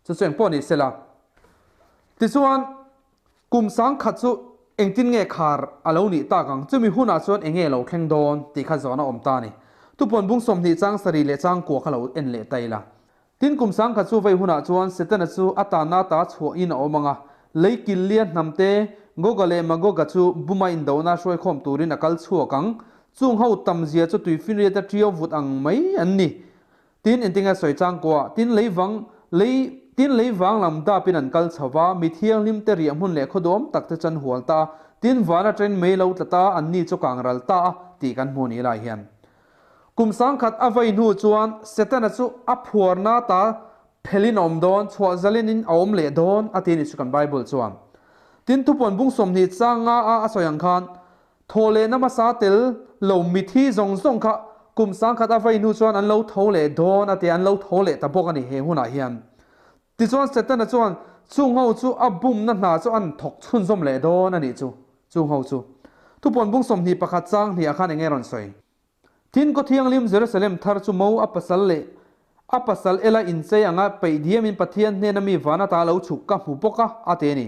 Chu chu engpawh ni sela. Tichuan Kum sangkhat chu engtin nge khar a lo nih tak ang? Chumi hunah chuan enge lo thleng dawn tih kha zawn a awm ta a ni. Tupawn bung 20 chang sarih leh chang kua kha lo en leh ta ila. Tin kum sangkhat chu vei hunah chuan Setana chu a tanna ta chhuahin a awm ang a, lei killia hnamte Goga leh Magoga chu buma indona hruaikhawm turin a kal chhuak ang. Chung ho tamzia chu tuifinriata ṭiau vut ang mai an ni. Tin, engtinge sawi chang kuah, tin lei vang, lei, tin lei vang lam dapin an kal chho va, mi thianghlim te riah hmun leh khawduam tak te chan hual ta a, tin van atangin mei lo tla ta, an ni chu kang ral ta a, tih kan hmu ni lai hian. Kum sangkhat a vei hnu chuan Setana chu a phuarna ta phelin a awm dawn, chhuah zalinin a awm leh dawn, a ti ni chu kan Bible chuan. Tin, thupuan bung 20 chang nga a a sawi ang khan, Thaw lehna hmasa tel lo mithi zawng zawng kha kum sangkhat a vei hnu chuan an lo tho leh dawn a ti a, an lo tho leh ta bawk a ni he hunah hian. Tichuan Setana chuan chung ho chu a bumna hna chu an thawk chhunzawm leh dawn a nih chu, chung ho chu. Thupuan bung 21 chang hniah khan enge rawn sawi? Tin, Khaw Thianghlim Jerusalem thar chu mo a pasal leh a pasal ela inchei anga peih diamin Pathian hnena mi van ata lo chhuk ka hmu bawk a, a ti a ni.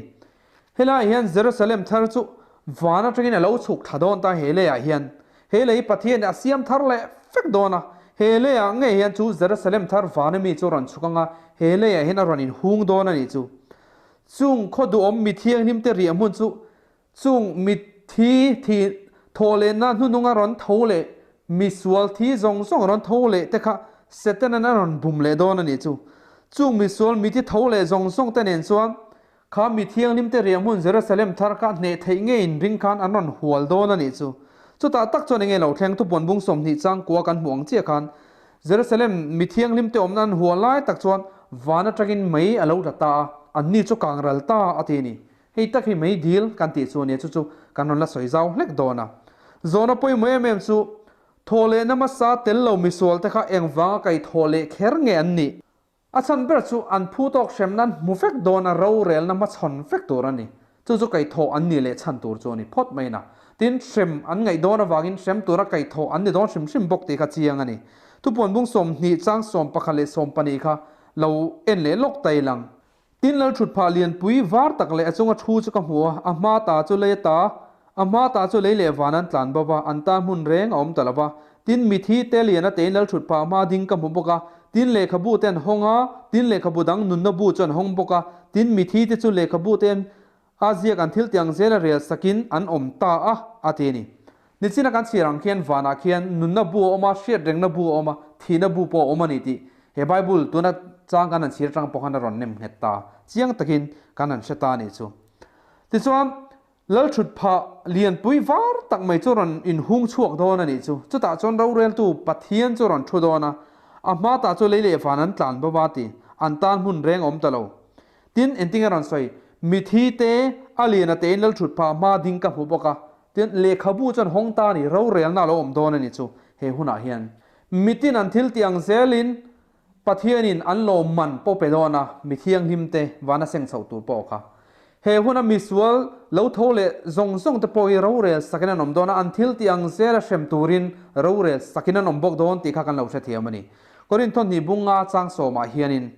Helaiah hian Jerusalem thar chu van atangin a lo chhuk thla dawn ta he leiah hian. He lei Pathianin a siam thar leh vek dawn a, he leiah ngei hian chu Jerusalem thar vana mi chu a rawn chhuk anga he leiah hian a rawn inhung dawn a nih chu. Chung khaw duhawm mi thianghlimte riah hmun chu Chung mitthi thi thawh lehna hnununga rawn tho leh misual thi zawng zawng rawn tho leh te kha Setanan a rawn bum leh dawn a nih chu. Chung misual mithi tho leh zawng zawng te nen chuan kha mi thianghlim te riahhmun Jerusalem thar kha hneh theih ngeiin ring khan an rawn hual dawn a nih chu. Chutah tak chuan enge lo thleng thupuan bung 20 chang kua kan hmuh ang chiah khan Jerusalem mi thianghlim te awmna an hual lai tak chuan van atangin mei a lo tla ta a, anni chu kang ral ta a ti a ni. Hei tak hi mei dil kan tih chu a nia, chu chu kan rawn la sawi zau hlek dawn a. Zawhna pawimawh em em chu thawhlehna hmasa tel lo misual te kha engvanga kaihthawh leh kher nge an nih? A chhan ber chu an phu tawk hrem nan hmu vek dawn a rorelna hmachhawn vek tur a ni. Chu chu kaihthawh an nih leh chhan tur chu a ni phawt mai na. Tin, hrem an ngaih dawn avangin hrem tura kaihthawh an ni dawn hrim hrim bawk tih kha chiang a ni. Thupuan bung 20 chang 11 leh 12 kha lo en leh lawk ta ilang. Tin, lal thut phah lianpui var tak leh a chunga thu chu ka hmu a, a hma ta chu lei ata, a hma ta chu lei leh van an tlan bo va, an tan hmun reng a awm ta lo va. Tin, mithi te lian a tein lal thut phah hma ding ka hmu bawk a, tin, lehkhabu te an hawng a, tin, lehkhabu dang nunna bu chu an hawng bawk a, tin, mithi te chu lehkhabu te a ziak an thil tiang zela rel sakin an awm ta a, a ti a ni. Nichina kan chhiar ang khian vanah khian nunna bu a awm a, hriatrengna bu a awm a, thihna bu pawh a awm a ni tih he Bible tuna chang kan han chhiar atang pawh khan a rawn nem nghet ta chiang takin kan han hre ta a nih chu. Tichuan, Lalthut phah lianpui var tak mai chu rawn inhung chhuak dawn a nih chu. Chutah chuan roreltu Pathian chu rawn thu dawn a, a hma tah chu lei leh van an tlan bo va ti, an tan hmun reng a awm ta lo. Tin, engtinge rawn sawi? Mithi te, a lian a tein Lalthut phah hma ding ka hmu bawk a, Tin, lehkhabu chuan hawng ta a ni, rorelna a lo awm dawn a ni chu he hunah hian. Mitin an thil tih ang zelin Pathianin an lawmman pawh pe dawn a, mi thianghlimte vana seng chhoh tur pawh kha. He huna misual lo tho leh zawng zawng te pawh hi rorel sakin an awm dawn a, an thil tih ang zela hrem turin rorel sakin an awm bawk dawn tih kha kan lo hrethiam a ni. Korinth hnih bunga chang sawmah hianin.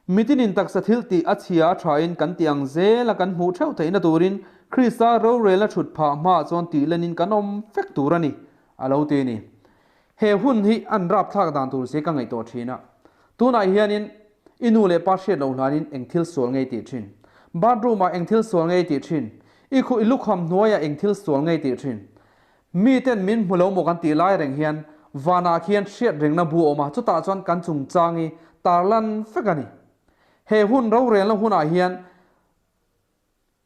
Mitinin taksa thil tih a chhia a thain kan tih ang zela kan hmuh theuh theihna turin Krista rorelna thut phah hmaah chuan tih lenin kan awm vek tur a ni, a lo ti a ni. He hun hi an rapthlak dan tur zia ka ngaihtuah thin a. Tunah hianin i nu leh pa hriat loh hlanin eng thil sual ngei tih thin? Bathroom ah eng thil sual ngei tih thin? I khuh i lukham hnuaiah eng thil sual ngei tih thin? Miten min hmu lo maw kan tih lai reng hian vanah khian hriat rengna bu a awm a, chutah chuan kan chungchang hi tarlan vek a ni. He hun rorelna hunah hian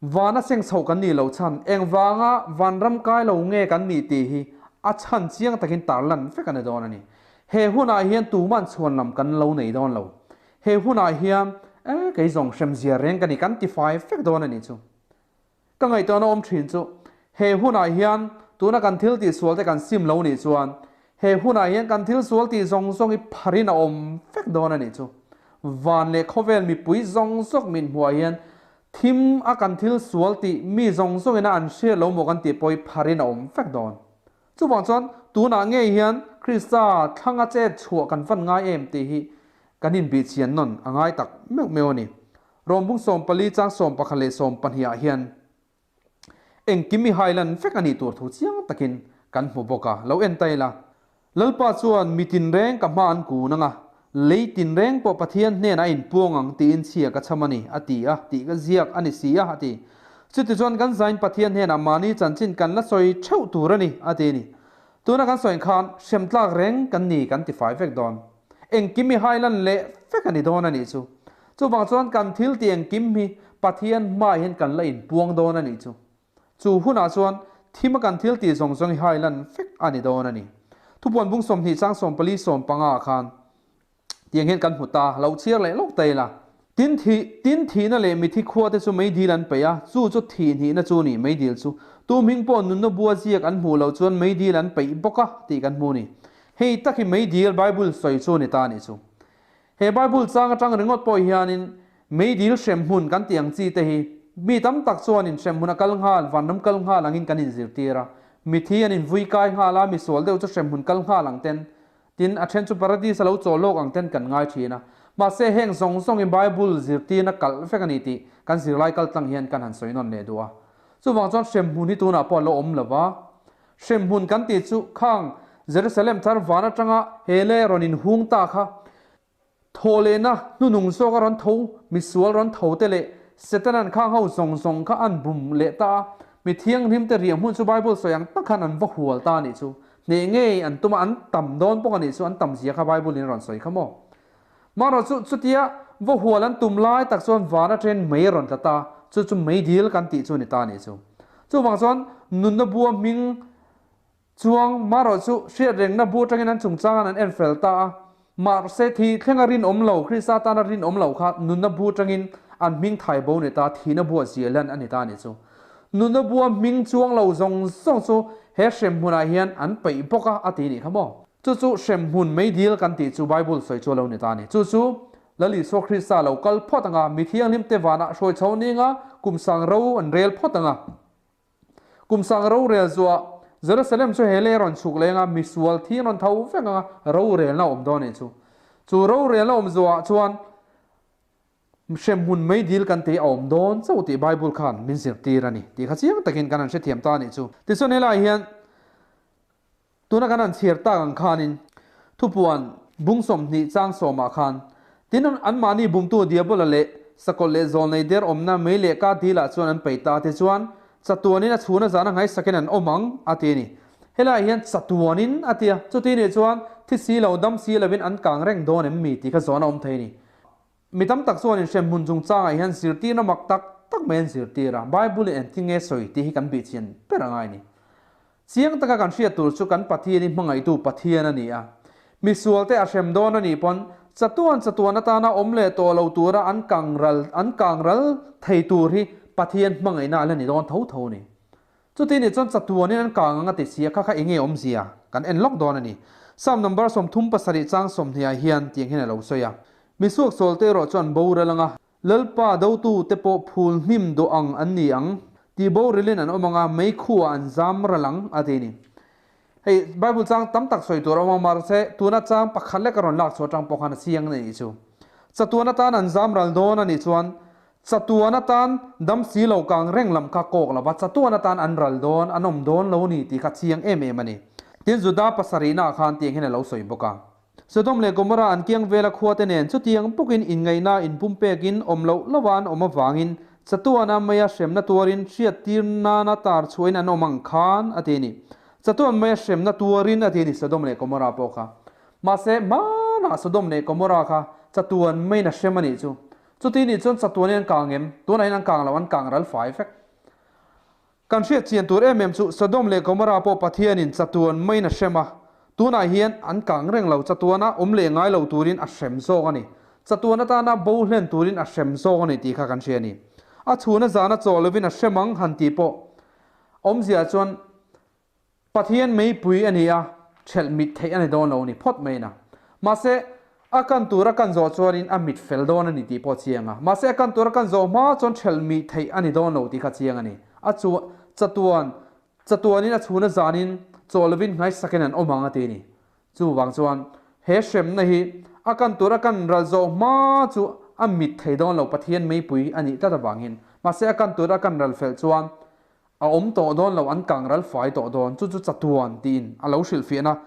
vana seng chhoh kan nih loh chhan, engvanga vanram kai lo nge kan nih tih hi a chhan chiang takin tarlan vek a ni dawn a ni. He hunah hian tuman chhuan lam kan lo nei dawn lo. He hunah hian eh kei zawng hremzia reng ka ni kan tifai vek dawn a nih chu. Ka ngaihtuahna awm thin chu he hunah hian tuna kan thil tih sual te kan sim lo nih chuan he hunah hian kan thil sual tih zawng zawng hi pharin a awm vek dawn a nih chu. Van leh khawvel mipui zawng zawk min hmuah hian thim a kan thil sual tih mi zawng zawng ina an hriat lo maw kan tih pawh hi pharin a awm vek dawn. Chuvang chuan tunah ngei hian Krista thlanga chet chhuah kan van ngai em tih hi kan inbihchian nawn a ngai tak meuh meuh a ni. Rawmbung 14 chang 11 leh 12 ah hian engkim i hailan vek a nih tur thu chiang takin kan hmu bawk a, lo en ta ila. Lalpa chuan mi tinreng ka hma an kun ang a, lei tinreng pawh Pathian hnenah a inpuang ang tiin chhia ka chham a ni, a ti a, tih ka ziak a ni si a, a ti. Chutichuan kan zain Pathian hnenah mahni chanchin kan la sawi theuh tur a ni, a ti a ni. Tuna kan sawi khan hremtlak reng kan ni kan tifai vek dawn. Engkim i hailan leh vek a ni dawn a nih chu. Chuvang chuan kan thil tih engkim hi Pathian hmaah hian kan la inpuang dawn a nih chu. Chu hunah chuan thima kan thil tih zawng zawng hi hailan vek a ni dawn a ni. Thupuan bung 20 chang 14 15 ah khan tiang hian kan hmu ta, lo chhiar leh lawk ta ila. Tin thi, tin thihna leh mithi khua te chu meidil an peih a, chu chu thih hnihna chu ni, meidil chu. Tu hming pawh nunna bua ziak an hmuh loh chuan meidil an peih bawk a tih kan hmu ni. Hei tak hi meidil Bible sawi chu ni ta a nih chu. He Bible chang atang ringawt pawh hianin meidil hremhmun kan tih ang chi te hi mi tam tak chuanin hremhmun a kal nghal, vanram kal nghal angin kan inzirtir a. Mithi an invui kai nghal a, misual deuh chu hremhmun kal nghal ang ten, tin a then chu paradis a lo chaw lawk ang ten kan ngai thin a. Mahse heng zawng zawngin Bible zirtirna kalh vek a ni tih kan zirlai kal tlang hian kan han sawi nawn leh duh a. Chuvang chuan hremhmun hi tunah pawh a lo awm lo va. Hremhmun kan tih chu khang Jerusalem thar van atanga he lei a rawn inhung ta kha thawhlehna hnunung zawk a rawn tho, misual rawn tho te leh Setanan khang ho zawng zawng kha an bum leh ta a, mi thianghlim te riah hmun chu Bible sawi ang tak khan an va hual ta a nih chu. Hneh ngei an tum a, an tam dawn bawk a nih chu, an tam zia kha Bible in a rawn sawi kha maw. Marawh chu chutia va hual an tum lai tak chuan van atangin mei a rawn tla ta, chu chu meidil kan tih chu a ni ta a nih chu. Chuvang chuan nunna bua hming Chuang marawh chu hriatrengna bu atangin an chungchangah an en fel ta a, mahse thi thlenga rinawm lo, Krista tana rinawm lo kha nunna bu atangin an hming thai bo ni ta, thihna bua ziahlan a ni ta a nih chu. Nunna bua hming chuang lo zawng zawng chu he hremhmunah hian an peih bawk a, a ti nih kha maw? Chu chu hremhmun meidil kan tih chu Bible sawi chu a lo ni ta a ni. Chu chu Lal Isua Krista lo kal phawt anga mi thianghlimte vanah hruai chho ninga kum sang ro an rel phawt anga. Kum sang rorel zuah Jerusalem chu he lei a rawn chhuk leng a, misual thi an rawn tho vek ang a, rorelna a awm dawn a nih chu. Chu rorelna awm zuah chuan hremhmun meidil kan tei a awm dawn chauh tih Bible khan min zirtir a ni tih kha chiang takin kan han hrethiam ta a nih chu. Tichuan helaiah hian Tuna kan han chhiar tak ang khanin thupuan bung 20 chang sawmah khan tin anmahni bumtu Diabola leh sakawlh leh zawlnei der awmna mei leh ka dilah chuan an peih ta tichuan chatuanin a chhuna zana ngaihsakin an awm ang a ti a ni. Helaiah hian chatuanin a ti a, chuti nih chuan thi si lo dam si lovin an kang reng dawn em mi tih kha zawn a awm thei a ni. Mi tam tak chuan inhremhmun chungchangah hian zirtirna mak tak tak mai an zirtir a, Bible-in engtin nge sawi tih hi kan bihchian ber a ngai a ni. Chiang taka kan hriat tur chu kan Pathian hi hmangaihtu Pathian a ni a. Misualte a hrem dawn a nih pawn chatuan chatuan atana awm leh tawh lo tura an kang ral an kang ral thei tur hi Pathian hmangaihna a la ni dawn tho tho a ni. Chuti nih chuan chatuanin an kang ang a ti si a, kha kha enge awmzia kan en lawk dawn a ni. Psalm number 37 chang 20 ah hian tiang hian a lo sawi a. Misuak sualte erawh chuan boral anga Lalpa dotu te pawh phul hnim duh ang an ni ang, tih borilin an awm anga mei khuah an zam ral ang a ti a ni. Hei Bible chang tam tak sawi tur a awm a, mahse tuna chang pakhat lek a rawn lak chhuah atang pawh khan a chiang a nih chu. Chatuan atan an zam ral dawn a nih chuan Chatuan atan dam si lo kang reng lam kha kawk lo va, chatuan atan an ral dawn, an awm dawn lo ni tih kha chiang em em a ni. Tin, Juda pasarihnaah khan tiang hian a lo sawi bawk a. Sodom leh Gomorrah an kiang vela khuate nen chutiang bawkin inngaihna inpumpekin awm loh lova an awm avangin chatuana maia hremna tuarin hriattir nana tar chhuahin an awm ang khan a ti a ni. Chatuan maia hremna tuarin a ti a ni Sodom leh Gomorrah pawh kha. Mahse, hmanah Sodom leh Gomorrah kha chatuan maiin a hrem a nih chu. Chuti nih chuan chatuan in an kang em? Tunah hian an kang lo, an kang ral fai vek. Kan hriat chian tur em em chu Sodom leh Gomorrah pawh Pathianin chatuan maiin a hrem a, tunah hian an kang reng lo, chatuana awm leh ngai lo turin a hrem zawk a ni. Chatuan atana bo hlen turin a hrem zawk a ni tih kha kan hria a ni. A chhuna zana chaw lovin a hrem ang han tih pawh awmzia chuan Pathian meipui a ni a, ṭhelh mit theih a ni dawn lo a ni phawt mai na. Mahse, a kan tur a kan zawh chuanin a mit fel dawn a ni tih pawh chiang a. Mahse, a kan tur a kan zawh hma chuan ṭhelh mih theih a ni dawn lo tih kha chiang a ni. A chu chatuan chatuanin a chhuna zanin chaw lovin nghaisakin an awm ang a ti a ni. Chuvang chuan he hremna hi a kan tur a kan ral zawh hma chu a mit thei dawn lo Pathian meipui a nih tlat avangin. Mahse, a kan tur a kan ral fel chuan A awm tawh dawn lo, an kang ral fai tawh dawn, chu chu chatuan tiin a lo hrilhfiahna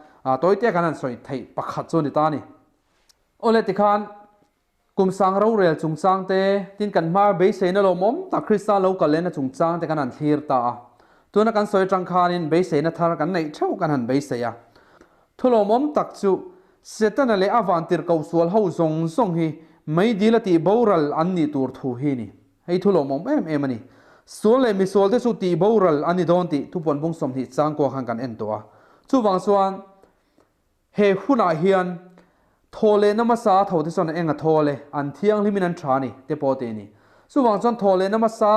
tawite kan han sawi theih pakhat chu a ni ta a ni. Awle tikhan kum sang rorel chungchang te, tin kan hma beiseina lawmawm tak Krista lo kal lehna chungchang te kan han thlir ta a. Tuna kan sawi atang khanin beiseina thar kan neih theuh kan han beisei a. Thu lawmawm tak chu Setana leh a vantirhkoh sual ho zawng zawng hi meidil a tih boral an nih tur thu hi a ni. Hei thu lawmawm em em a ni. Sual leh misual te chu tih boral an ni dawn tih thupuan bung 20 changkua khan kan en tawh a. Chuvang chuan he hunah hian thaw lehna hmasa a tho te chuan an eng a thawl e, an thianghlimin an tha a ni te pawh ti a ni. Chuvang chuan thaw lehna hmasa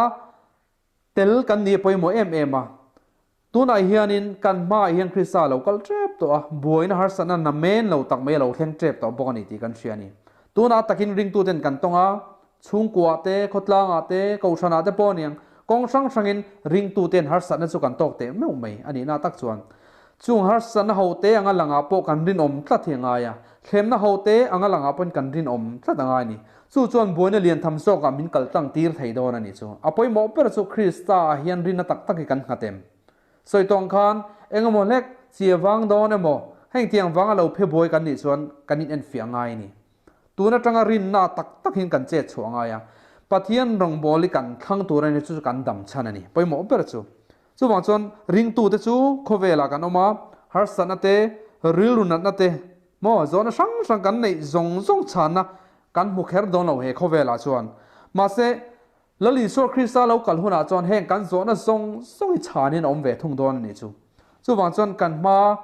tel kan ni a pawimawh em em a. Tunah hianin kan hmaah hian Krista a lo kal tep tawh a, buaina harsatna namen lo tak mai a lo thleng tep tawh bawk a ni tih kan hria a ni. Tunah takin ringtuten kan tawng a, chhungkuaah te, khawtlangah te, kohhranah te pawh aniang, kawng hrang hrangin ringtuten harsatna chu kan tawk teh meuh mai a nihna tak chuan chung harsatna hote anga langah pawh kan rinawm tlat hi a ngai a, thlemna hote anga langah pawhin kan rinawm tlat a ngai a ni. Chu chuan buaina lian tham zawkah min kal tlang tir thei dawn a nih chu. A pawimawh ber chu Krista ah hian rinna tak tak hi kan nghat em? Sawi tawng khan eng emaw hlek chi a vang dawn emaw, heng tiang vanga lo phe buai kan nih chuan kan in enfiah ngai a ni. Tun atanga rinna tak tak hian kan chet chhuah ngai a, Pathian rawngbâwl hi kan thlang tur a ni chu chu kan dam chhan a ni. Pawimawh ber chu. Chuvang chuan ringtute chu khawvelah kan awm a, harsatna te, rilru natna te, maw zawhna hrang hrang kan neih zawng zawng chhanna kan hmu kher dawn lo he khawvelah chuan. Mahse, Lal Isua Krista lo kal hunah chuan heng kan zawhna zawng zawng hi chhanin a awm ve thung dawn a nih chu. Chuvang chuan kan hma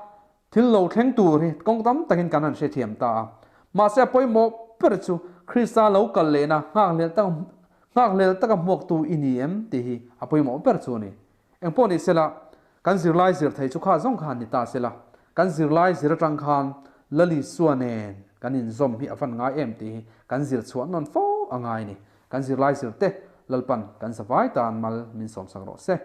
thil lo thleng tur hi kawng tam takin kan han hrethiam ta a. Mahse a pawimawh ber chu Krista lo kal lehna nghakhlel tak nghakhlel taka hmuaktu i ni em tih hi a pawimawh ber chu a ni. Engpawh ni sela, kan zirlai zir thei chu kha zawng khan ni ta sela, kan zirlai zir atang khan Lal Isua nen kan inzawm hi a van ngai em tih hi kan zir chhuah nawn fo a ngai a ni. Kan zirlai zir te Lalpan kan zavai tan mal min sawmsak rawh se.